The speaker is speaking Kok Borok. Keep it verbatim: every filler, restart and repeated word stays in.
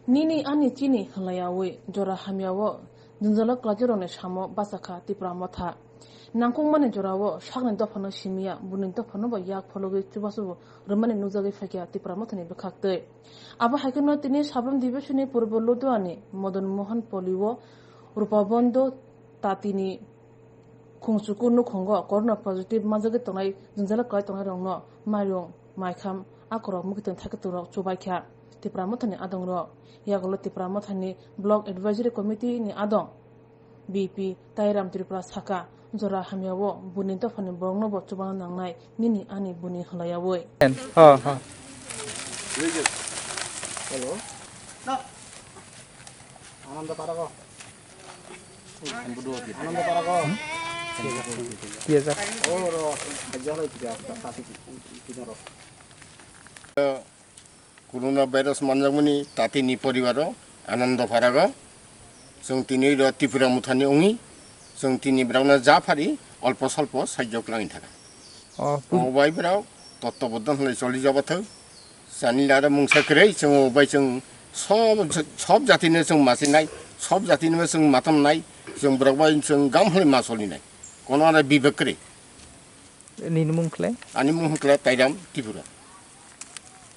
Nini ani chini hwnlayawi jora hamyao jwngjalo klaijwrokni samo bachakha Tipra Motha. Nangkukmani jorao sakni dophano simiya, buini dophano bo yak phologwi chubachu rwmani nukjagwi phaikha Tipra Mothani bwkhaktwi. Abo haikheno tini Sablam Divisonni Purbo Luduani Madan Mohan Polio Rupabondo Tatini Khungchuku nukhungo corona positive manjagwi tongnai jwngjalo kwlai tongnairokno mairung, maikham, akorok, mwkhwtwng thaktwrok chubaikha Tipra Mothani adongrok. Yagulo Tipra Mothani Block Advisory Committee ni adong B P Tairam Tripura saka, jora hamyao buini dophani borokno bo chubana nangnai nini ani buini hwnlayawi. Ha, ha. Hello. Ananda Parago. Ananda Parago. Iya, sir. Oh, ro. Aja lo tidak, tapi tidak ro. Corona virus manjakmani tatini poribaro Ananda Parago. Chwng tini ro Tipra Mothani ongwi, chwng tini borokno ja phari olpo solpo sajjok langwi thaka. Oh, pun- Obai borok totto bodon hwnwi choli jabathok. Chani lada mungsa kwrwi chwng obai chwng sob, sob jatino chwng machinai, sob jatino chwng matamnai, chwng borok bai chwng gam hwnwi ma solinai. Kono ara bibek kwrwi. Nini mung khlai? Ani mung khlai Tairam Tripura.